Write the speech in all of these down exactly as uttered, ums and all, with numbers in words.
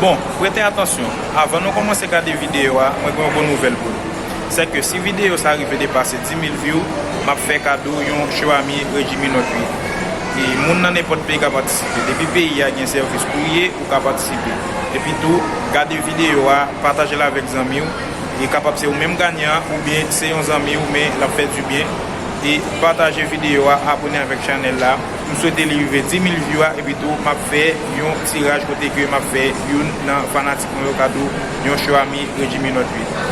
Bon, prete atansyon, avan nou kòmanse gade videyo a, mwen gen yon bon nouvèl pou nou. Sèke si videyo sa rive depase dis mil view, m ap fè kado yon Xiaomi Redmi Note uit. E moun nan nenpòt peyi ka patisipe. Depi peyi a gen sèvis kourye, ou ka patisipe. Epi tou, gade videyo a, pataje l avèk zanmi w. E kapab se ou menm ganyan an, oubyen se yon zanmi w, men l ap fè dibyen. E pataje videyo a, abone avèk chanèl la. M swete li rive dis mil view a, epi tou m ap fè yon tiraj kote ke m ap fè youn nan fanatik mwen yo kado yon Xiaomi Redmi Note uit.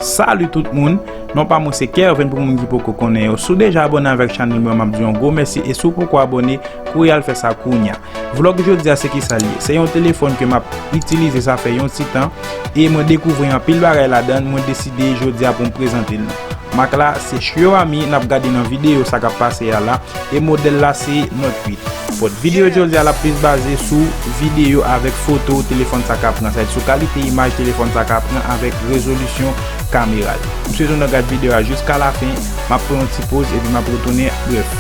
Salut tout moun, non pa mwen se Kervin pou moun ki poko konnen yo. Si w deja abone avèk chanèl mwen, m ap di yon gwo mèsi, e si w poko abone, kouri al fè sa kounya. Vlog jodi a se kisa l ye? Se yon telefòn ke m ap itilize sa fè yon ti tan, e mwen dekouvri anpil bagay ladan l, mwen deside jodi a pou m prezante l nou. Mak la se Xiaomi n ap gade nan videyo sa k ap pase a la, e modèl la se Note uit. But videyo jodi a l ap plis baze sou videyo avèk foto telefòn sa ka pran, sa vle di sou kalite imaj telefòn sa ka pran avèk rezolisyon kamera l. M swete nou gad videyo a jiska lafen, m ap pran yon ti poz epi m ap retounen brèf.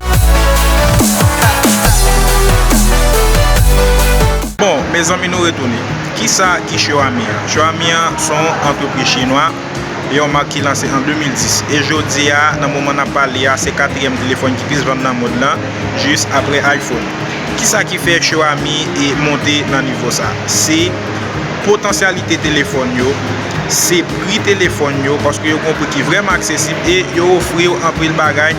Bon, mezanmi, nou retounen. Kisa ki Xiaomi an? Xiaomi an se yon antrepriz chinwa, yon mak ki lanse an de mil dis. E jodi a, nan moman n ap pale a, se katriyèm telefòn ki plis vann nan mond lan, jis apre iPhone. Kisa ki fè Xiaomi e monte nan nivo sa? Se potansyalite telefòn yo, se pri telefòn yo, paske yo gen yon pri ki vrèman aksesib e yo ofri w anpil bagay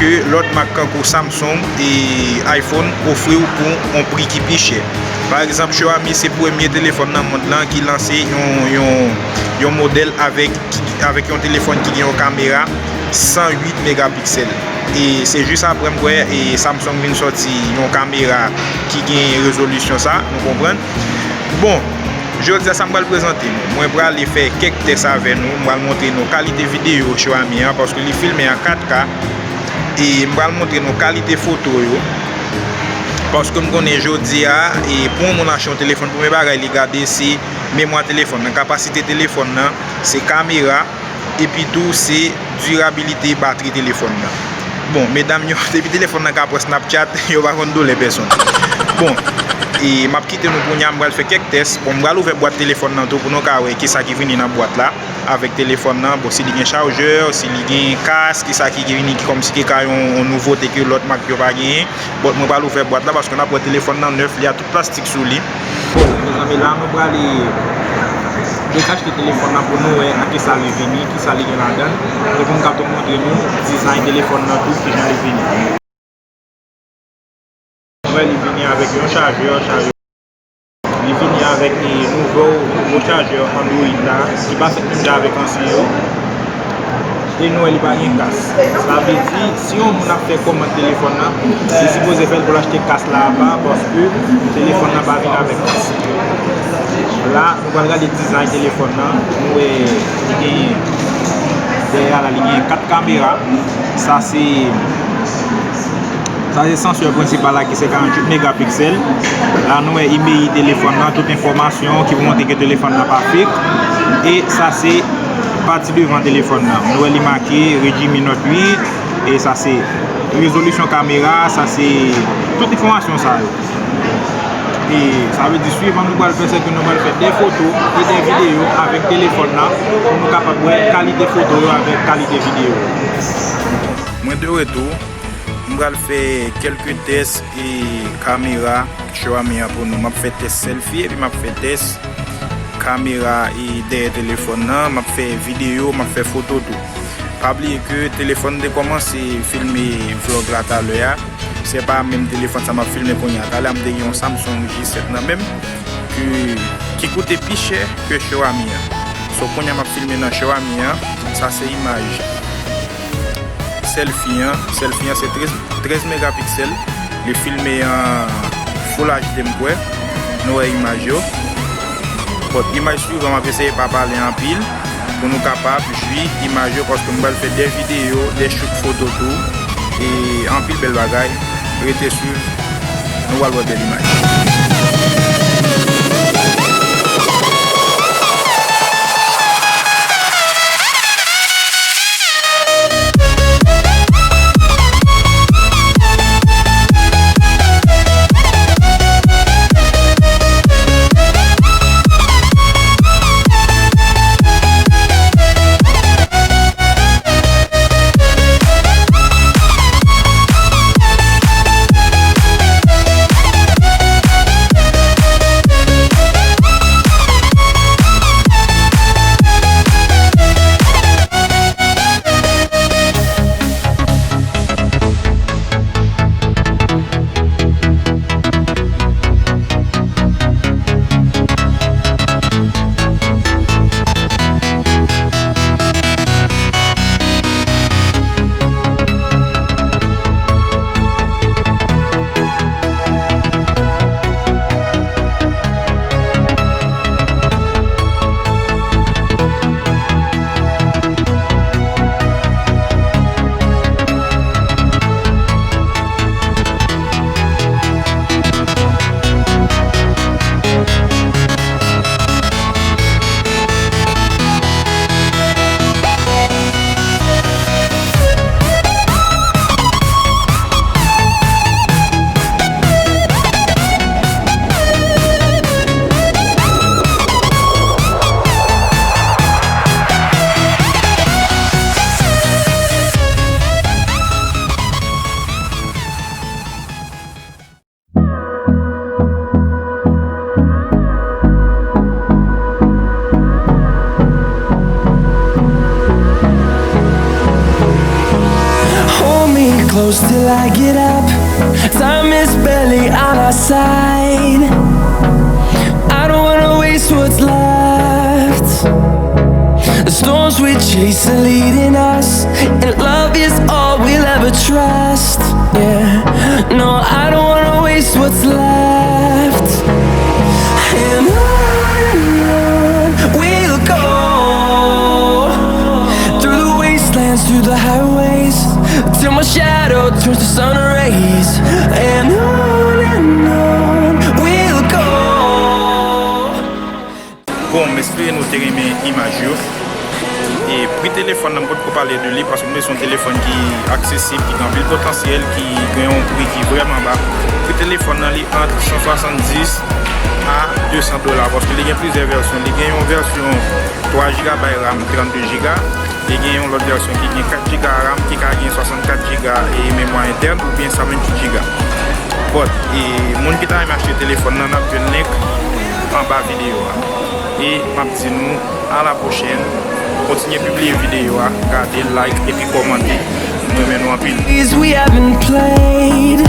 ke lòt mak kankou Samsung e iPhone ofri w pou yon pri ki pi chè. Pa egzanp, Xiaomi se premye telefòn nan mond lan ki lanse yon, yon, yon modèl avèk, avèk yon telefòn ki gen yon kamera san uit megapiksèl. E se jis apre m kwè e Samsung vin sòti yon kamera ki gen rezolisyon sa, nou konprann. Bon, jodi a sa m pral prezante nou. Mwen prale fè kèk tès avè nou, m pral montre nou kalite videyo Xiaomi an, paske li filme an kat K, e m pral montre nou kalite foto yo, paske m konnen jodi a, e pou yon moun achte yon telefòn, premye bagay li gade se memwa telefòn nan, kapasite telefòn nan, se kamera, epi tou se dirabilite batri telefòn nan. Bon, medam yo, depi telefòn nan ka pran Snapchat, yo pa konn doulè pèsonn. Bon, e m ap kite nou kounya, m pral fè kèk tès. Bon, m pral ouvè bwat telefòn nan tou pou nou ka wè kisa ki vini nan bwat la avèk telefòn nan. Bon, si li gen chajè, si li gen kas, kisa ki vini ki kòmsi ki ka yon, yon nouvote ke lòt mak yo pa genyen. Bon, mwen pral ouvè bwat la paske n ap wè telefòn nan nèf, li a tout plastik sou li. Bon, mezanmi, la nou prale dekachte telefòn nan pou nou wè a kisa li vini, kisa li gen ladan l. Epi m ka tou montre nou dizay telefòn nan tou, kijan li vini. Nou wè li vini avèk yon chajè, chajè. Li vini avèk, e, nouvo, nouvo chajè Android la, ki pa fèt menm jan avèk ansyen yo. E nou wè li pa gen kas. Sa vle di, si yon moun ap fè kòmand telefòn nan, li sipoze fè l pou l achte kas la apa, paske telefòn nan pa vin avèk kas. La, nou pral gade dizay telefòn nan. Nou wè li gen, dèyè a la, li gen kat kamera. Sa se Sa se sansè prensipal la ki se karanntuit megapiksèl. La nou wè I M E I telefòn nan, tout enfòmasyon ki pou montre ke telefòn nan pa fake. E sa se pati devan telefòn nan. Nou wè li make Redmi Note uit. E sa se rezolisyon kamera, sa se tout enfòmasyon sa yo. E sa vle di swivan nou pral fè, se ke nou pral fè de foto e de videyo avèk telefòn nan pou nou kapab wè kalite foto yo avèk kalite videyo yo. Mwen de retou. M pral fè kèlke tès e kamera Xiaomi an pou nou. M ap fè tès selfie epi m ap fè tès kamera e dèyè telefòn nan. M ap fè videyo, m ap fè foto tou. Pa bliye ke telefòn m te kòmanse filme vlòg la talè a, se pa menm telefòn sa m ap filme kounye a. Talè a m te gen yon Samsung J sèt nan men m, ki, ki koute pi chè ke Xiaomi an. So kounye a m ap filme nan Xiaomi an, sa se imaj selfie an. Selfie an se trèz, trèz megapiksèl. Li filme an Full H D m kwè. Nou wè imaj yo. Bon, imaj swivan, m ap eseye pa pale anpil pou nou kapab jwi imaj yo, paske m pral fè de videyo, de shoot foto tou. E anpil bèl bagay. Rete swiv. Nou pral wè bèl imaj. side. I don't wanna waste what's left. The storms we chase are leading us, and love is all we'll ever trust. Yeah, no, I don't wanna waste what's left. And on and on we'll go, through the wastelands, through the highways, till my shadow turns to sun rays. And on and on we'll go. Bon, m espere nou te renmen imaj yo. E pri telefòn nan, m potko pale de li paske m se yon telefòn ki aksesib, ki gen anpil potansyèl, ki gen yon pri ki vrèman ba. Pri telefòn nan, li ant san swasanndis a de san dola paske li gen plizyè vèsyon. Li gen yon vèsyon twa jigabay RAM, trannde jiga. E gen yon lòt vèsyon ki gen kat jiga RAM, ki ka gen swasannkat jiga e memwa entèn oubyen senk jiga. But, e moun ki ta renmen achte telefòn nan, n ap jwenn link anba videyo a. E m ap di nou a la pwochèn. Kontinye pibliye videyo a, gade, like epi kòmante. M renmen nou anpil. Ways we haven't played.